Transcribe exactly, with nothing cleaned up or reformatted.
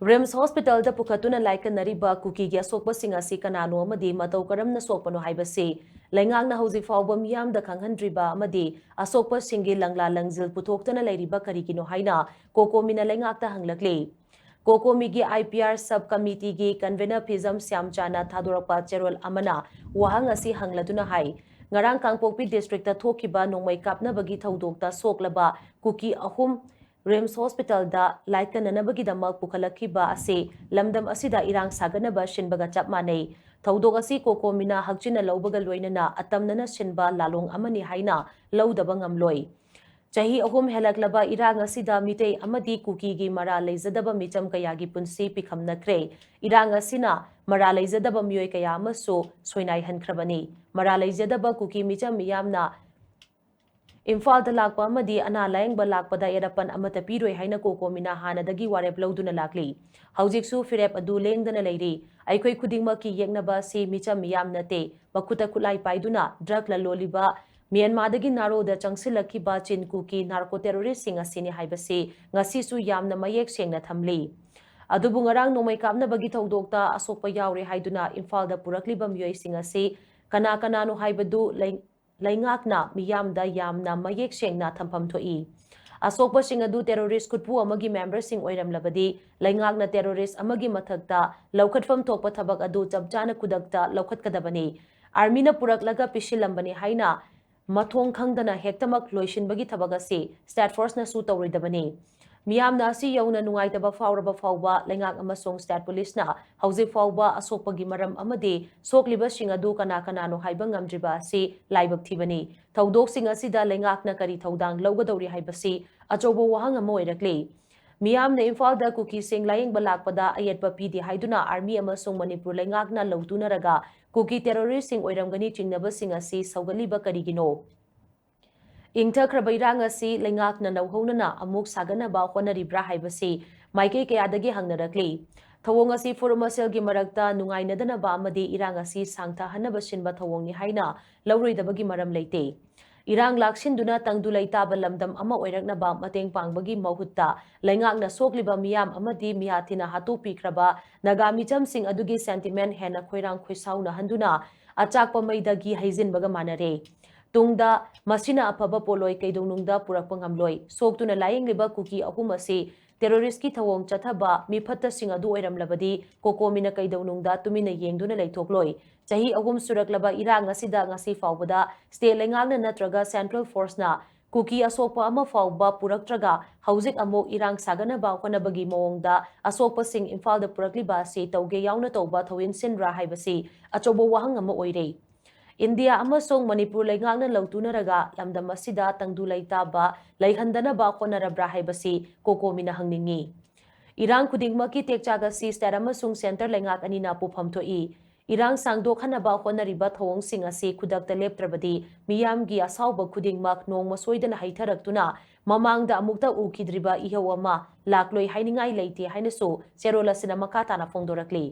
ꯔꯤꯝꯁ ꯍꯣꯁꯄꯤꯇꯥꯜꯗ ꯄꯨꯈꯠꯇꯨꯅ ꯂꯥꯏꯀꯠꯅꯔꯤꯕ ꯀꯨꯀꯤꯒꯤ ꯑꯁꯣꯛꯄꯁꯤꯡ ꯑꯁꯤ ꯀꯅꯥꯅꯣ ꯑꯃꯗꯤ ꯃꯇꯧ ꯀꯔꯝꯅ ꯁꯣꯛꯄꯅꯣ ꯍꯥꯏꯕꯁꯤ ꯂꯩꯉꯥꯛꯅ ꯍꯧꯖꯤꯛ ꯐꯥꯎꯕ ꯃꯤꯌꯥꯝꯗ ꯈꯪꯍꯟꯗ꯭ꯔꯤꯕ ꯑꯃꯗꯤ ꯑꯁꯣꯛꯄꯁꯤꯡꯒꯤ ꯂꯪꯂꯥ ꯂꯪꯖꯤꯜ ꯄꯨꯊꯣꯛꯇꯅ ꯂꯩꯔꯤꯕ ꯀꯔꯤꯒꯤꯅꯣ ꯍꯥꯏꯅ ꯀꯣꯀꯣꯃꯤꯅ ꯂꯩꯉꯥꯛꯇ ꯍꯪꯂꯛꯂꯤ꯫ ꯀꯣꯀꯣꯃꯤꯒꯤ I P R sub committeeꯒꯤ convener ꯐꯤꯖꯝ ꯁ꯭ꯌꯥꯝꯆꯥꯅ ꯊꯥꯗꯣꯔꯛꯄ ꯆꯦꯔꯣꯜ ꯑꯃꯅ ꯋꯥꯍꯪ ꯑꯁꯤ ꯍꯪꯂꯗꯨꯅ ꯍꯥꯏ, ꯉꯔꯥꯡ ꯀꯥꯡꯄꯣꯛꯄꯤ districtꯇ ꯊꯣꯛꯈꯤꯕ ꯅꯣꯡꯃꯩ ꯀꯥꯞꯅꯕꯒꯤ ꯊꯧꯗꯣꯛꯇ ꯁꯣꯛꯂꯕ ꯀꯨꯀꯤ ꯑꯍꯨꯝ ꯔꯤꯝꯁ ꯍꯣꯁꯄꯤꯇꯥꯜꯗ ꯂꯥꯏꯀꯠꯅꯅꯕꯒꯤꯗꯃꯛ ꯄꯨꯈꯠꯂꯛꯈꯤꯕ ꯑꯁꯤ ꯂꯝꯗꯝ ꯑꯁꯤꯗ ꯏꯔꯥꯡ ꯁꯥꯒꯠꯅꯕ ꯁꯤꯟꯕꯒ ꯆꯞ ꯃꯥꯟꯅꯩ꯫ ꯊꯧꯗꯣꯛ ꯑꯁꯤ ꯀꯣꯀꯣꯃꯤꯅ ꯍꯛꯆꯤꯟꯅ ꯂꯧꯕꯒ ꯂꯣꯏꯅꯅ ꯑꯇꯝꯅꯅ ꯁꯤꯟꯕ ꯂꯥꯂꯣꯡ ꯑꯃꯅꯤ ꯍꯥꯏꯅ ꯂꯧꯗꯕ ꯉꯝꯂꯣꯏ꯫ ꯆꯍꯤ ꯑꯍꯨꯝ ꯍꯦꯜꯂꯛꯂꯕ ꯏꯔꯥꯡ ꯑꯁꯤꯗ ꯃꯤꯇꯩ ꯑꯃꯗꯤ ꯀꯨꯀꯤꯒꯤ ꯃꯔꯥ ꯂꯩꯖꯗꯕ ꯃꯤꯆꯝ ꯀꯌꯥꯒꯤ ꯄꯨꯟꯁꯤ ꯄꯤꯈꯝꯅꯈ꯭ꯔꯦ꯫ ꯏꯔꯥꯡ ꯑꯁꯤꯅ ꯃꯔꯥ ꯂꯩꯖꯗꯕ ꯃꯤꯑꯣꯏ ꯀꯌꯥ ꯑꯃꯁꯨ ꯁꯣꯏꯅꯥꯏꯍꯟꯈ꯭ꯔꯕꯅꯤ꯫ ꯃꯔꯥ ꯂꯩꯖꯗꯕ ꯀꯨꯀꯤ ꯃꯤꯆꯝ ꯃꯤꯌꯥꯝꯅ ꯏꯝꯐꯥꯜꯗ ꯂꯥꯛꯄ ꯑꯃꯗꯤ ꯑꯅꯥ ꯂꯥꯌꯦꯡꯕ ꯂꯥꯛꯄꯗ ꯌꯦꯔꯞꯄꯟ ꯑꯃꯠꯇ ꯄꯤꯔꯣꯏ ꯍꯥꯏꯅ ꯀꯣꯀꯣꯃꯤꯅ ꯍꯥꯟꯅꯗꯒꯤ ꯋꯥꯔꯦꯞ ꯂꯧꯗꯨꯅ ꯂꯥꯛꯂꯤ꯫ ꯍꯧꯖꯤꯛꯁꯨ ꯐꯤꯔꯦꯞ ꯑꯗꯨ ꯂꯦꯡꯗꯅ ꯂꯩꯔꯤ꯫ ꯑꯩꯈꯣꯏ ꯈꯨꯗꯤꯡꯃꯛꯀꯤ ꯌꯦꯛꯅꯕ ꯑꯁꯤ ꯃꯤꯆꯝ ꯃꯤꯌꯥꯝ ꯅꯠꯇꯦ꯫ ꯃꯈꯨꯠꯇ ꯈꯨꯠꯂꯥꯏ ꯄꯥꯏꯗꯨꯅ drug ꯂꯂꯣꯜꯂꯤꯕ, ꯃ꯭ꯌꯥꯟꯃꯥꯔꯗꯒꯤ ꯅꯥꯔꯣꯗ ꯆꯪꯁꯤꯜꯂꯛꯈꯤꯕ ꯆꯤꯟ ꯀꯨꯀꯤ narco terroristꯁꯤꯡ ꯑꯁꯤꯅꯤ ꯍꯥꯏꯕꯁꯤ ꯉꯁꯤꯁꯨ ꯌꯥꯝꯅ ꯃꯌꯦꯛ ꯁꯦꯡꯅ ꯊꯝꯂꯤ꯫ ꯑꯗꯨꯕꯨ ꯉꯔꯥꯡ ꯅꯣꯡꯃꯩ ꯀꯥꯞꯅꯕꯒꯤ ꯊꯧꯗꯣꯛꯇ ꯑꯁꯣꯛꯄ ꯌꯥꯎꯔꯦ ꯍꯥꯏꯗꯨꯅ ꯏꯝꯐꯥꯜꯗ ꯄꯨꯔꯛꯂꯤꯕ ꯃꯤꯑꯣꯏꯁꯤꯡ ꯑꯁꯤ ꯀꯅꯥ ꯀꯅꯥꯅꯣ ꯍꯥꯏꯕꯗꯨ ꯂꯩ-, ꯂꯩꯉꯥꯛꯅ ꯃꯤꯌꯥꯝꯗ ꯌꯥꯝꯅ ꯃꯌꯦꯛ ꯁꯦꯡꯅ ꯊꯝꯐꯝ ꯊꯣꯛꯏ꯫ ꯑꯁꯣꯛꯄꯁꯤꯡ ꯑꯗꯨ terrorist ꯈꯨꯠꯄꯨ ꯑꯃꯒꯤ memberꯁꯤꯡ ꯑꯣꯏꯔꯝꯂꯕꯗꯤ ꯂꯩꯉꯥꯛꯅ terrorist ꯑꯃꯒꯤ ꯃꯊꯛꯇ ꯂꯧꯈꯠꯐꯝ ꯊꯣꯛꯄ ꯊꯕꯛ ꯑꯗꯨ ꯆꯞ ꯆꯥꯅ ꯈꯨꯗꯛꯇ ꯂꯧꯈꯠꯀꯗꯕꯅꯤ꯫ Armyꯅ ꯄꯨꯔꯛꯂꯒ ꯄꯤꯁꯤꯜꯂꯝꯕꯅꯤ ꯍꯥꯏꯅ ꯃꯊꯣꯡ ꯈꯪꯗꯅ ꯍꯦꯛꯇꯃꯛ ꯂꯣꯏꯁꯤꯟꯕꯒꯤ ꯊꯕꯛ ꯑꯁꯤ state forceꯅꯁꯨ ꯇꯧꯔꯣꯏꯗꯕꯅꯤ꯫ ꯃꯤꯌꯥꯝꯅ ꯑꯁꯤ ꯌꯧꯅ ꯅꯨꯡꯉꯥꯏꯇꯕ ꯐꯥꯎꯔꯕ ꯐꯥꯎꯕ ꯂꯩꯉꯥꯛ ꯑꯃꯁꯨꯡ state policeꯅ ꯍꯧꯖꯤꯛ ꯐꯥꯎꯕ ꯑꯁꯣꯛꯄꯒꯤ ꯃꯔꯝ ꯑꯃꯗꯤ ꯁꯣꯛꯂꯤꯕꯁꯤꯡ ꯑꯗꯨ ꯀꯅꯥ ꯀꯅꯥꯅꯣ ꯍꯥꯏꯕ ꯉꯝꯗ꯭ꯔꯤꯕ ꯑꯁꯤ ꯂꯥꯏꯕꯛ ꯊꯤꯕꯅꯤ꯫ ꯊꯧꯗꯣꯛꯁꯤꯡ ꯑꯁꯤꯗ ꯂꯩꯉꯥꯛꯅ ꯀꯔꯤ ꯊꯧꯗꯥꯡ ꯂꯧꯒꯗꯧꯔꯤ ꯍꯥꯏꯕꯁꯤ ꯑꯆꯧꯕ ꯋꯥꯍꯪ ꯑꯃ ꯑꯣꯏꯔꯛꯂꯤ꯫ ꯃꯤꯌꯥꯝꯅ ꯏꯝꯐꯥꯜꯗ ꯀꯨꯀꯤꯁꯤꯡ ꯂꯥꯌꯦꯡꯕ ꯂꯥꯛꯄꯗ ꯑꯌꯦꯠꯄ ꯄꯤꯗꯦ ꯍꯥꯏꯗꯨꯅ Army ꯑꯃꯁꯨꯡ ꯃꯅꯤꯄꯨꯔ ꯂꯩꯉꯥꯛꯅ ꯂꯧꯇꯨꯅꯔꯒ ꯀꯨꯀꯤ terroristꯁꯤꯡ ꯑꯣꯏꯔꯝꯒꯅꯤ ꯆꯤꯡꯅꯕꯁꯤꯡ ꯑꯁꯤ ꯁꯧꯒꯠꯂꯤꯕ ꯀꯔꯤꯒꯤꯅꯣ? ꯏꯪꯊꯈ꯭ꯔꯕ ꯏꯔꯥꯡ ꯑꯁꯤ ꯂꯩꯉꯥꯛꯅ ꯅꯧꯍꯧꯅꯅ ꯑꯃꯨꯛ ꯁꯥꯒꯠꯅꯕ ꯍꯣꯠꯅꯔꯤꯕ꯭ꯔꯥ ꯍꯥꯏꯕꯁꯤ ꯃꯥꯏꯀꯩ ꯀꯌꯥꯗꯒꯤ ꯍꯪꯅꯔꯛꯂꯤ꯫ ꯊꯧꯑꯣꯡ ꯑꯁꯤ ꯐꯨꯔꯨꯞ ꯃꯁꯦꯜꯒꯤ ꯃꯔꯛꯇ ꯅꯨꯡꯉꯥꯏꯅꯗꯅꯕ ꯑꯃꯗꯤ ꯏꯔꯥꯡ ꯑꯁꯤ ꯁꯥꯡꯊꯍꯟꯅꯕ ꯁꯤꯟꯕ ꯊꯧꯑꯣꯡꯅꯤ ꯍꯥꯏꯅ ꯂꯧꯔꯣꯏꯗꯕꯒꯤ ꯃꯔꯝ ꯂꯩꯇꯦ꯫ ꯏꯔꯥꯡ ꯂꯥꯛꯁꯤꯟꯗꯨꯅ ꯇꯪꯗꯨ ꯂꯩꯇꯥꯕ ꯂꯝꯗꯝ ꯑꯃ ꯑꯣꯏꯔꯛꯅꯕ ꯃꯇꯦꯡ ꯄꯥꯡꯕꯒꯤ ꯃꯍꯨꯠꯇ ꯂꯩꯉꯥꯛꯅ ꯁꯣꯛꯂꯤꯕ ꯃꯤꯌꯥꯝ ꯑꯃꯗꯤ ꯃꯤꯍꯥꯊꯤꯅ ꯍꯥꯠꯇꯣꯛꯄꯤꯈ꯭ꯔꯕ ꯅꯥꯒꯥ ꯃꯤꯆꯝꯁꯤꯡ ꯑꯗꯨꯒꯤ sentiment ꯍꯦꯟꯅ ꯈꯣꯏꯔꯥꯡ ꯈꯣꯏꯁꯥꯎꯅꯍꯟꯗꯨꯅ ꯑꯆꯥꯛꯄ ꯃꯩꯗꯒꯤ ꯍꯩꯖꯤꯟꯕꯒ ꯃꯥꯟꯅꯔꯦ꯫ ꯇꯨꯡꯗ ꯃꯁꯤꯅ ꯑꯐꯕ ꯄꯣꯠꯂꯣꯏ ꯀꯩꯗꯧꯅꯨꯡꯗ ꯄꯨꯔꯛꯄ ꯉꯝꯂꯣꯏ꯫ ꯁꯣꯛꯇꯨꯅ ꯂꯥꯌꯦꯡꯂꯤꯕ ꯀꯨꯀꯤ ꯑꯍꯨꯝ ꯑꯁꯤ terroristꯀꯤ ꯊꯧꯑꯣꯡ ꯆꯠꯊꯕ ꯃꯤꯐꯠꯇꯁꯤꯡ ꯑꯗꯨ ꯑꯣꯏꯔꯝꯂꯕꯗꯤ ꯀꯣꯀꯣꯃꯤꯅ ꯀꯩꯗꯧꯅꯨꯡꯗ ꯇꯨꯃꯤꯟꯅ ꯌꯦꯡꯗꯨꯅ ꯂꯩꯊꯣꯛꯂꯣꯏ꯫ ꯆꯍꯤ ꯑꯍꯨꯝ ꯁꯨꯔꯛꯂꯕ ꯏꯔꯥꯡ ꯑꯁꯤꯗ ꯉꯁꯤ ꯐꯥꯎꯕꯗ state ꯂꯩꯉꯥꯛꯅ ꯅꯠꯇ꯭ꯔꯒ central forceꯅ ꯀꯨꯀꯤ ꯑꯁꯣꯛꯄ ꯑꯃ ꯐꯥꯎꯕ ꯄꯨꯔꯛꯇ꯭ꯔꯒ ꯍꯧꯖꯤꯛ ꯑꯃꯨꯛ ꯏꯔꯥꯡ ꯁꯥꯒꯠꯅꯕ ꯍꯣꯠꯅꯕꯒꯤ ꯃꯑꯣꯡꯗ ꯑꯁꯣꯛꯄꯁꯤꯡ ꯏꯝꯐꯥꯜꯗ ꯄꯨꯔꯛꯂꯤꯕ ꯑꯁꯤ ꯇꯧꯒꯦ ꯌꯥꯎꯅ ꯇꯧꯕ ꯊꯧꯑꯣꯡꯁꯤꯟꯕ꯭ꯔꯥ ꯍꯥꯏꯕꯁꯤ ꯑꯆꯧꯕ ꯋꯥꯍꯪ ꯑꯃ ꯑꯣꯏꯔꯦ꯫ ꯏꯟꯗꯤꯌꯥ ꯑꯃꯁꯨꯡ ꯃꯅꯤꯄꯨꯔ ꯂꯩꯉꯥꯛꯅ ꯂꯧꯇꯨꯅꯔꯒ ꯂꯝꯗꯝ ꯑꯁꯤꯗ ꯇꯪꯗꯨ ꯂꯩꯇꯥꯕ ꯂꯩꯍꯟꯗꯅꯕ ꯍꯣꯠꯅꯔꯕ꯭ꯔꯥ ꯍꯥꯏꯕꯁꯤ ꯀꯣꯀꯣꯃꯤꯅ ꯍꯪꯅꯤꯡꯏ꯫ ꯏꯔꯥꯡ ꯈꯨꯗꯤꯡꯃꯛꯀꯤ ꯇꯦꯛꯆꯥꯛ ꯑꯁꯤ state ꯑꯃꯁꯨꯡ centre ꯂꯩꯉꯥꯛ ꯑꯅꯤꯅ ꯄꯨꯐꯝ ꯊꯣꯛꯏ꯫ ꯏꯔꯥꯡ ꯁꯥꯡꯗꯣꯛꯍꯟꯅꯕ ꯍꯣꯠꯅꯔꯤꯕ ꯊꯧꯑꯣꯡꯁꯤꯡ ꯑꯁꯤ ꯈꯨꯗꯛꯇ ꯂꯦꯞꯇ꯭ꯔꯕꯗꯤ ꯃꯤꯌꯥꯝꯒꯤ ꯑꯁꯥꯎꯕ ꯈꯨꯗꯤꯡꯃꯛ ꯅꯣꯡꯃ ꯁꯣꯏꯗꯅ ꯍꯩꯊꯔꯛꯇꯨꯅ ꯃꯃꯥꯡꯗ ꯑꯃꯨꯛꯇ ꯎꯈꯤꯗ꯭ꯔꯤꯕ ꯏꯍꯧ ꯑꯃ ꯂꯥꯛꯂꯣꯏ ꯍꯥꯏꯅꯤꯡꯉꯥꯏ ꯂꯩꯇꯦ ꯍꯥꯏꯅꯁꯨ ꯆꯦꯔꯣꯜ ꯑꯁꯤꯅ ꯃꯈꯥ ꯇꯥꯅ ꯐꯣꯡꯗꯣꯔꯛꯂꯤ꯫